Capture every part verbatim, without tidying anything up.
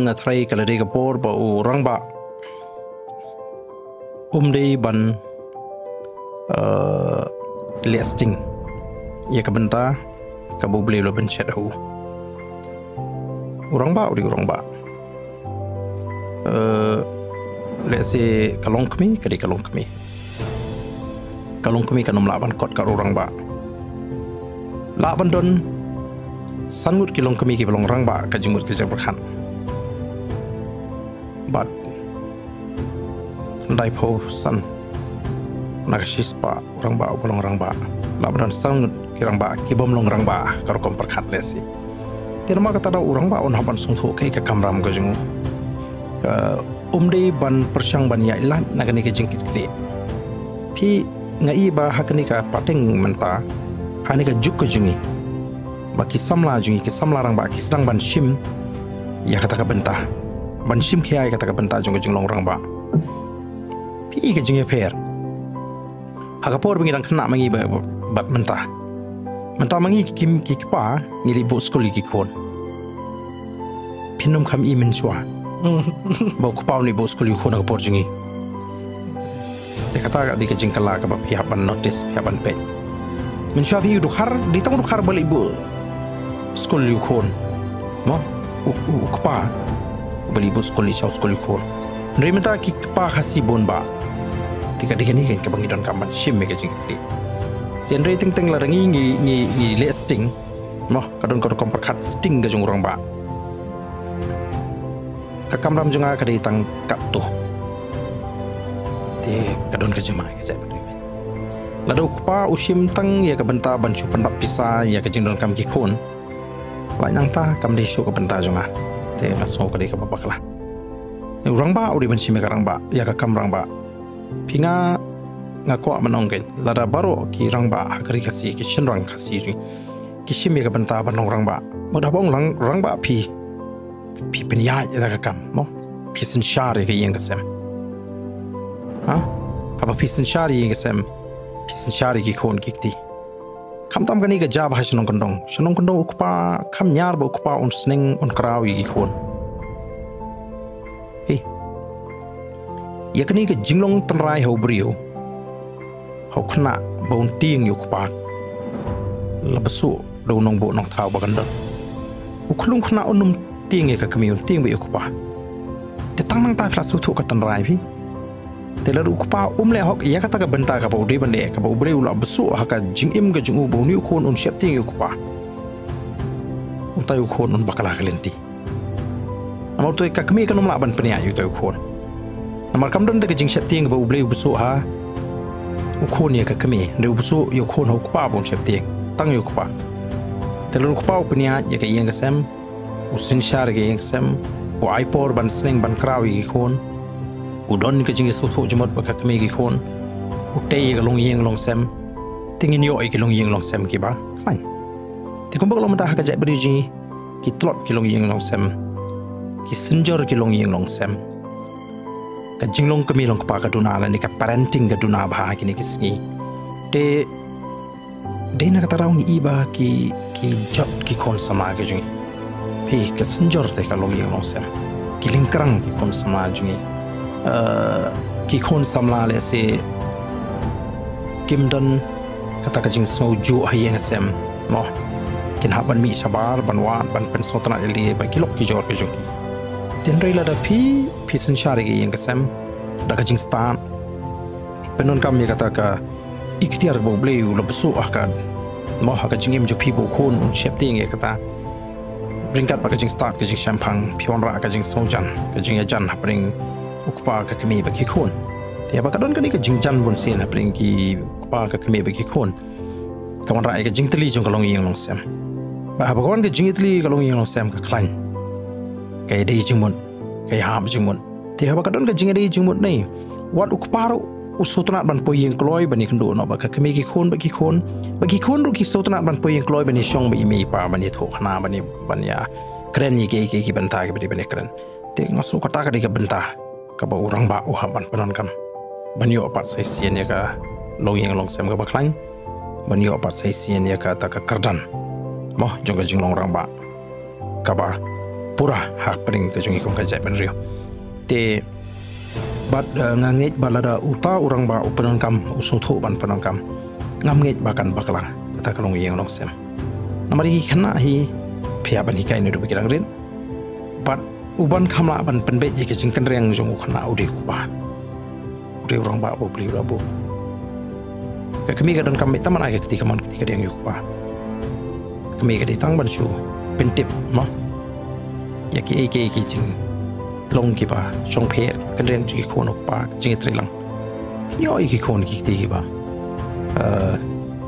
nga tharai ka la dei ka por ba u rangbah um dei ban, eh, leh sting ïa ka bynta kaba U Blei u la pynshet ha u. U rangbah u dei u rangbah. Eh, lehse ka longkmie ka dei ka longkmie. Ka longkmie kan ym lah ban kot kat u rangbah. Lah ban don san ngut ki longkmie kiba long rangbah, ka jingmut ka jingpyrkhat. Bad khyndai phew san na ka shispah u rangbah uba long rangbah. Lah ban don san ngut ki rangbah kibym long rangbah, ka rukom pyrkhat lehse. Te namar kata da u rangbah un hap ban sngewthuh kaei ka kamram ka jong u. Ka um dei ban pyrshang ban ïaid lait na kane ka jingkitkhlieh. Phi, nga i ba ha kane ka pateng mynta, ha kane ka juk ka jong ngi, ba ki samla jong ngi, ki samla rangbah ki sdang ban shim ïa kata ka bynta, ban shim khia ïa kata ka bynta jong ka jinglong rangbah. Phi i ka jingïapher ha ka por ba ngi dang khynnah ma ngi ba, ba, bad mynta. Mynta ma ngi ki, ki kpa ngi leit buh skul ïa ki khun. Phin ym kham i mynshuwa ba u kpa un leit buh skul ïa u khun ha ka por jong ngi. Te kata ka dei ka jingkylla kaba phi hap ban notice, phi hap ban peit. Mynshuwa phi i u dkhar, dei tang u dkhar ba leit buh skul ïa u khun. Mo, u, u, u kpa ba leit buh skul, leit sha u skul ïa u khun. Hynrei mynta ki kpa Khasi bun bah. Te ka dei kane kaba ngi donkam ban shim ïa ka jingkitkhlieh. Te hynrei teng teng lada ngi, ngi, ngi, ngi leh sting, mo, ka don ka rukom pyrkhat sting ka jong u rangbah. Ka kamram jong nga ka dei tang katto. Te ka don ka jingma ka jait. Lada u kpa u shim tang ïa ka bynta ban shu pyndap pisa ïa ka jingdonkam ki khun, lait nangta kam dei shuh ka bynta jong nga. Te nga sngew ka dei kaba bakla. U rangbah u dei ban shim ïa ka rangbah, ïa ka kam rangbah. Phi, nga, nga kwah ban ong kein, lada baroh ki rangbah ha ka ri Khasi, ki shynrang Khasi jong ngi, ki shim ïa ka bynta ban long rangbah. Mut haba ong lang rangbah phi, phi pynïaid ïa ka kam, mo? Phi synshar ïa ka ïing ka sem. Ha? Haba phi synshar ïa ka ïing ka sem, phi synshar ïa ki khun ki kti. Khamtam kane ka jia ba ha shnong kyndong. Shnong kyndong u kpa, kham ñiar ba u kpa un sneng un kraw ïa ki khun. Hei. Ïa kane ka jinglong tynrai ha u briew, ha u khynnah ba un tieng ïa u kpa. La bsut da u nongbuh nongthaw ba kan don. U khyllung khynnah un ym tieng ïa ka kmie, un tieng beit ïa u kpa. Te tang nangta phi la sngewthuh ka tynrai phi. Te lada u kpa um leh hok ïa kata ka bynta kaba u dei ban leh, kaba U Blei u la bsut ha ka jingim ka jong u ba une u khun un sheptieng ïa u kpa, utai u khun un bakla ka lynti. Namar utai ka kmie kan ym lah ban pynïaid ïa utai u khun. Namar kam don te ka jingsheptieng ba U Blei u bsut ha u khun ïa ka kmie, hynrei u bsut ïa u khun ha u kpa ba un sheptieng, tang ïa u kpa. Te lada u kpa u pynïaid ïa ka ïing ka sem, u synshar ïa ka ïing ka sem, u ai por ban sneng ban kraw ïa ki khun, u don ka jingïasngewthuh jingmut bad ka kmie ki khun, u tei ïa ka longïing longsem, te ngin ïoh ïa ki longïing longsem kiba khlaiñ. Te kumba ka long mynta ha ka jaitbynriew jong ngi, ki tlot ki longïing longsem, ki synjor ki longïing longsem. Ka jinglong kmie long kpa ka duna lane ka parenting ka duna bha ha kine ki sngi. Te dei na kata ruh ngi i ba ki, ki jot ki khun samla ki jong ngi. Phi, ka synjor te ka longïing longsem. Ki lyngkrang ki khun samla jong ngi. Eh, ki khun samla lehse kim don kata ka jingsngewjuh ha ïing ha sem, mo. Kin hap ban mih shabar, ban wad, ban pynsngewtynnat ïalade bad ki lok ki jor ki jong ki. Te hynrei lada phi, phi synshar ïa ka ïing ka sem da ka jingstad, pyndonkam ïa kata ka iktiar ba U Blei u la bsut ha ka, mo, ha ka jingim jong phi ba u khun un sheptieng ïa kata. Ryngkat bad ka jingstad, ka jingshemphang, phi wanrah ka jingsngewjan, ka jingïajan hapdeng u kpa, ka kmie bad ki khun. Te haba ka don kane ka jingjan bunsien hapdeng ki kpa, ka kmie bad ki khun, ka wanrah ïa ka jingtylli jong ka longïing longsem. Bad haba ka wan ka jingtylli ka longïing longsem, ka khlaiñ, ka ïadei jingmut, ka ïahap jingmut. Te haba ka don ka jingïadei jingmut ne, wat u kpa ruh u sngewtynnat ban poi ïing kloi ban ïakynduh noh bad ka kmie ki khun bad ki khun. Bad ki khun ruh ki sngewtynnat ban poi ïing kloi ban ïashong bad i mei i pa, ban ïathuh khana, ban ïa, ban ïakren ïa kiei kiei ki bynta kiba dei ban ïakren. Te nga sngew kata ka dei ka bynta kaba u rangbah u hap ban pyndonkam. Ban ïoh pat sa shisien ïa ka longïing longsem kaba khlaiñ. Ban ïoh pat sa shisien ïa kata ka kyrdan, mo, jong ka jinglong rangbah kaba pura hapdeng ka jong i kum ka jaitbynriew. Te bad, eh, nga ngeit ba lada uta u rangbah u pyndonkam, u sngewthuh ban pyndonkam, ngam ngeit ba kan bakla kata ka longïing longsem. Namar ïa ki khynnah hi phi hap ban hikai naduh ba ki dang rit. Bad uban kham lah ban pynbeit ïa ka jingkynriang jong u khynnah u dei u kpa. U dei u rangbah ba u briew u la buh. Ka kmie ka donkam beit tang ban ai ka kti kamon kti kadiang ïa u kpa. Ka kmie ka dei tang ban shu pyntip mo ïa kiei kiei ki jinglong kiba shongpher, kynriang jong ki khun u kpa, jingïatreilang. Ïoh ïa ki khun ki kti kiba, eh,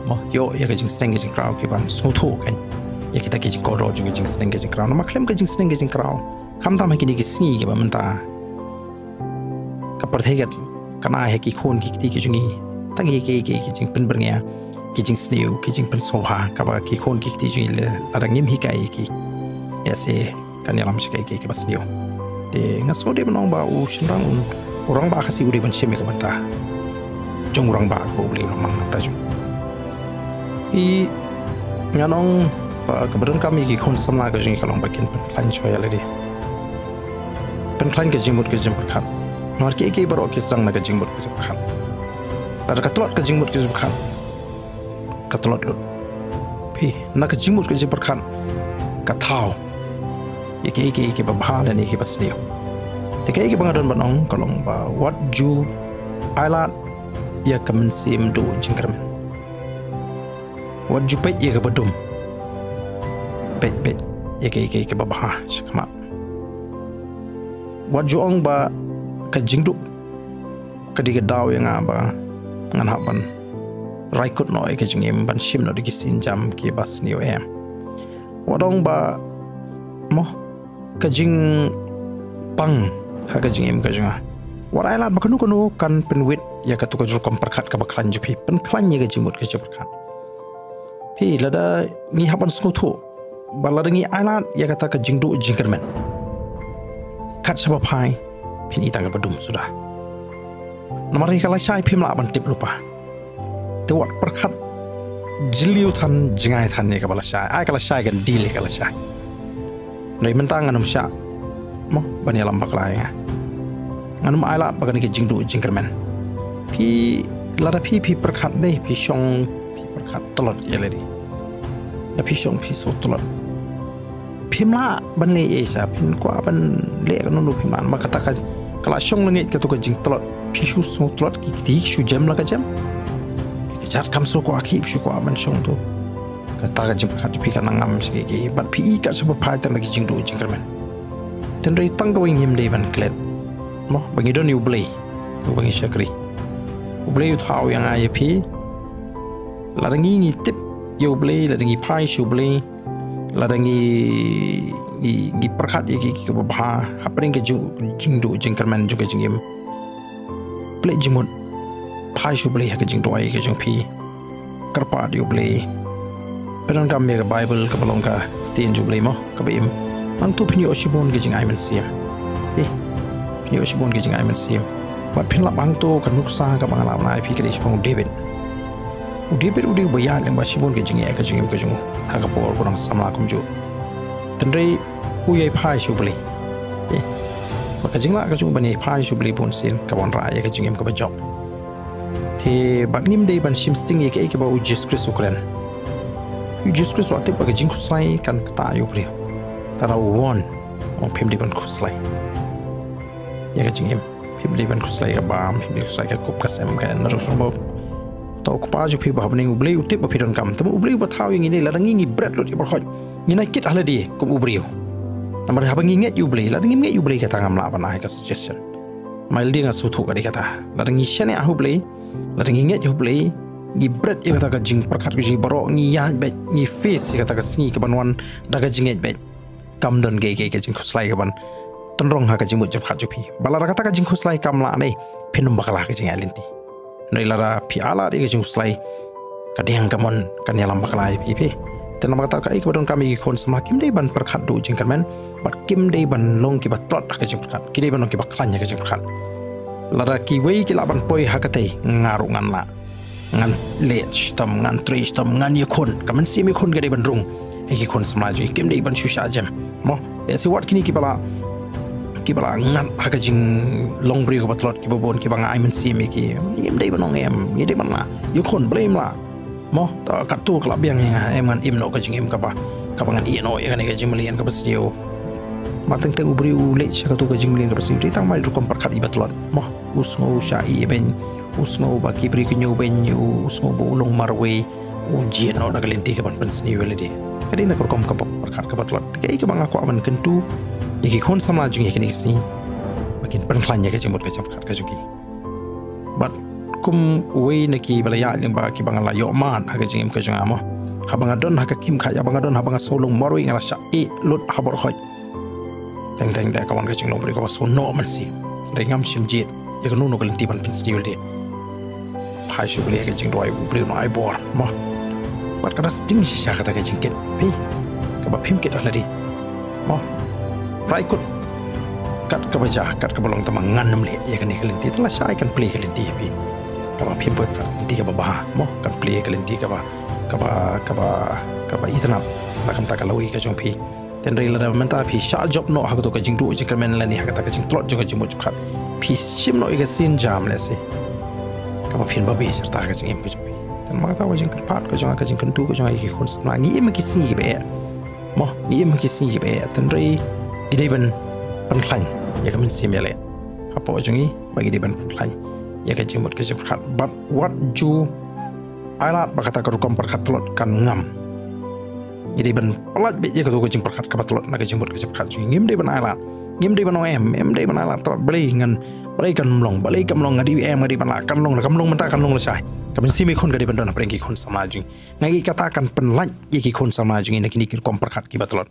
mo, ïoh ïa ka jingsneng ka jingkraw kiban sngewthuh kan ïa kita ki jingkordor jong ka jingsneng ka jingkraw. Namar khlem ka jingsneng ka jingkraw, khamtam ha kine ki sngi kiba mynta ka pyrthei ka, kan ai ha ki khun ki kti ki jong ngi tang ïa ki, ki, ki jingpynbyrngia, ki jingsniew, ki jingpynsngewbha, kaba ki khun ki kti jong ngi lada ngim hikai ïa ki, ïa se kan ïalam sha kiei kiei kiba sniew. Te nga sngewdei ban ong ba u shynrang un, u rangbah Khasi u dei ban shim ïa ka bynta jong u rangbah kaba u Blei u la mang na ka bynta jong u. Te ngan ong ba kaba donkam ïa ki khun samla ka jong ngi ka long ba kin pynkhlaiñ shuwa ïa lade. Pynkhlaiñ ka jingmut ka jingpyrkhat. Namar kiei kiei baroh ki sdang na ka jingmut ka jingpyrkhat. Lada ka tlot ka jingmut ka jingpyrkhat, ka tlot lut. Phi, na ka jingmut ka jingpyrkhat ka thaw ïa kiei kiei kiba bha lane kiba sniew. Te kaei kaba nga don ban ong ka long ba wat ju ailad ïa ka mynsiem duh jingkyrmen. Wat ju peit ïa kaba dum. Peit, peit ïa kiei kiei kiba bha shakhmat. Wat ju ong ba ka jingduh ka dei ka daw ïa nga ba ngan hap ban rai kut noh ïa ka jingim, ban shim noh da ki sienjam kiba sniew, em. Wat ong ba mo ka jingpang ha ka jingim ka jong nga. Wat ailad ba kano kano kan pynwit ïa kato ka rukom pyrkhat kaba khlaiñ jong phi. Pynkhlaiñ ïa ka jingmut ka jingpyrkhat. Phi, lada ngi hap ban sngewthuh ba lada ngi ailad ïa kata ka jingduh jingkyrmen, kat shaba phai phin i tang kaba dum suda. Namar ïa ka lashai phim lah ban tip lypa. Te wat pyrkhat jylliew than jngai than ïa kaba lashai. Ai ka lashai kan deal ïa ka lashai. Hynrei mynta ngan ym shah mo ban ïalam bakla ïa nga. Ngan ym ailad ba kane ka jingduh jingkyrmen. Phi, lada phi, phi pyrkhat ne phi shong, phi pyrkhat tlot ïa lade. Da phi shong phi shu tlot, phim lah ban leh ei ei sha, phin kwah ban leh kano kano phim lah, namar kata ka, ka la shong lyngngoh kato ka jingtlot. Phi shu shu tlot ki kti, shu jem la ka jem. Ki kjat kam shu kwah ki, shu kwah ban shong to. Kata ka jingpyrkhat jong phi ka nang ngam sha kiei kiei. Bad phi i kat shaba phai tang da ki jingduh jingkyrmen. Hynrei tang kawei ngim dei ban klet mo ba ngi don ïa U Blei, uba ngi shakri. U Blei u thaw ïa nga ïa phi. Lada ngi, ngi tip ïa U Blei, lada ngi phai sha U Blei, lada ngi, ngi, ngi pyrkhat ïa ki, ki kaba bha hapdeng ka jing, jingduh jingkyrmen jong ka jingim. Plie jingmut, phai sha U Blei ha ka jingduwai ka jong phi. Kyrpad ïa U Blei. Pyndonkam ïa ka Baibl kaba long ka ktien jong U Blei mo, kaba im. Nangta phin ïoh shibun ka jingai mynsiem. Eh, phin ïoh shibun ka jingai mynsiem. Bad phin lap hangto ka nuksa kaba nga la ai phi ka dei shaphang u David. U David u dei uba ïaid lyngba shibun ka jingeh ka jingim ka jong u ha ka por ba u dang samla kumjuh. Hynrei u ïai phai sha U Blei. Eh, bad ka jinglah ka jong u ban ïai phai sha U Blei bunsien ka wanrah ïa ka jingim kaba jop. Te bad ngim dei ban shim sting ïa kaei kaba u Jisu Khrist u kren. U Jisu Khrist u la tip ba ka jingkhuslai kan ktah ïa u briew. Tangba u wan, u ong phim dei ban khuslai ïa ka jingim. Phim dei ban khuslai ka bam, phim dei khuslai ka kup ka sem, ka na ruh sngewbha. Uta u Kpa jong phi ba ha bneng, U Blei u tip ba phi donkam. Tangba U Blei uba thaw ïa ngi ne, lada ngi, ngi bret lut ïa baroh. Ngi nai kit ha lade kum u briew. Namar haba ngi ngeit ïa U Blei, lada ngim ngeit ïa U Blei kata ngam lah ban ai ka suggestion. Namar lade nga sngewthuh ka dei kata. Lada ngi shaniah ha U Blei, lada ngi ngeit ïa U Blei, ngi bret ïa kata ka jingpyrkhat ka jong ngi baroh, ngi ïaid beit, ngi face ïa kata ka sngi kaban wan da ka jingngeit beit. Kam don kaei kaei ka jingkhuslai kaban tynrong ha ka jingmut jingpyrkhat jong phi. Bad lada kata ka jingkhuslai kam lah ne, phin ym bakla ha ka jingïaid lynti. Hynrei lada phi ailad ïa ka jingkhuslai, ka diang ka mon kan ïalam bakla ïa phi, phi. Te namar kata kaei kaba donkam ïa ki khun samla kim dei ban pyrkhat duh jingkyrmen, bad kim dei ban long kiba tlot ha ka jingpyrkhat. Ki dei ban long kiba khlaiñ ha ka jingpyrkhat. Lada kiwei ki lah ban poi ha katei, nga ruh ngan lah. Ngan leh shitom, ngan trei shitom, ngan ïakhun. Ka mynsiem ïakhun ka dei ban rung. ïa ki khun samla jong ngi, kim dei ban shu shah jem. Mo, ïa si wat kine kiba la, kiba la ngat ha ka jinglong briew kaba tlot, kiba bun kiba nga ai mynsiem ïa ki. Ngim dei ban ong em, ngi dei ban lah ïakhun, balei ym lah. Mo, ta katto ka la biang ïa nga, em ngan im noh ka jingim kaba, kaba ngan ïeh noh ïa kane ka jingmlien kaba sniew. Ma teng teng u briew u leit sha katto ka jingmlien kaba sniew, dei tang ma rukom pyrkhat iba tlot. Mo, u sngew shah ïeh beiñ, u sngew ba ki briew ki ñiew beiñ, u sngew ba u long marwei, u jied noh da ka lynti kaban pynsniew ïa lade. Ka dei na ka rukom kaba pyrkhat kaba tlot. Kaei kaba nga kwah ban kyntu ïa ki khun samla jong ngi kine ki sngi, ba kin pynkhlaiñ ïa ka jingmut ka jingpyrkhat ka jong ki. Bad kum uwei na kiba la ïaid lyngba kiba nga la ïoh mad ha ka jingim ka jong nga mo, haba nga don ha ka khim kha, haba nga don, haba nga sngewlong marwei, nga la shah ïeh lut ha bor khoit. Teng teng da ka wan ka jinglong briew kaba sngewnoh mynsiem. Dei ngam shym jied ïa kano kano ka lynti ban pynsniew lade. Phai sha U Blei ha ka jingduwai, U Blei un ai bor mo. Bad ka da sting shisha kata ka jingkit phi, kaba phim kit ha lade mo. Rai kut, kat kaba jia, kat kaba long, tangba ngan ym leh ïa kane ka lynti. Te lashai kan plie ka lynti ïa phi. Kaba phim poi ka lynti kaba bha mo, kan plie ka lynti kaba, kaba, kaba, kaba itynnad na ka bynta ka lawei ka jong phi. Hynrei lada mynta phi shah jop noh ha kato ka jingduh jingkyrmen lane ha kata ka jingtlot jong ka jingmut jingpyrkhat, phi shim noh ïa ka sienjam lehse kaba phin babe shirta ha ka jingim ka jong phi. Te namar kata ka jingkyrpad ka jong nga, ka jingkyntu ka jong nga ïa ki khun samla, ngi im ha ki sngi kiba eh mo, ngi im ha ki sngi kiba eh, hynrei ngi dei ban pynkhlaiñ ïa ka mynsiem ïaleh hapoh jong ngi, ba ngi dei ban pynkhlaiñ ïa ka jingmut ka jingpyrkhat. Bad wat ju ai lad ba kata ka rukom pyrkhat tlot kan ngam. Ngi dei ban pyllait beit ïa kato ka jingpyrkhat kaba tlot na ka jingmut ka jingpyrkhat jong ngi. Ngim dei ban ai lad, ngim dei ban ong em, em dei ban ai lad, tang balei ngan, balei kam long, balei kam long, nga dei em, nga dei ban lah, kan long, kan long mynta, kan long lashai. Ka mynsiem ïakhun ka dei ban don hapdeng ki khun samla jong ngi. Nga ngeit kata kan pyllait ïa ki khun samla jong ngi na kine ki rukom pyrkhat kiba tlot.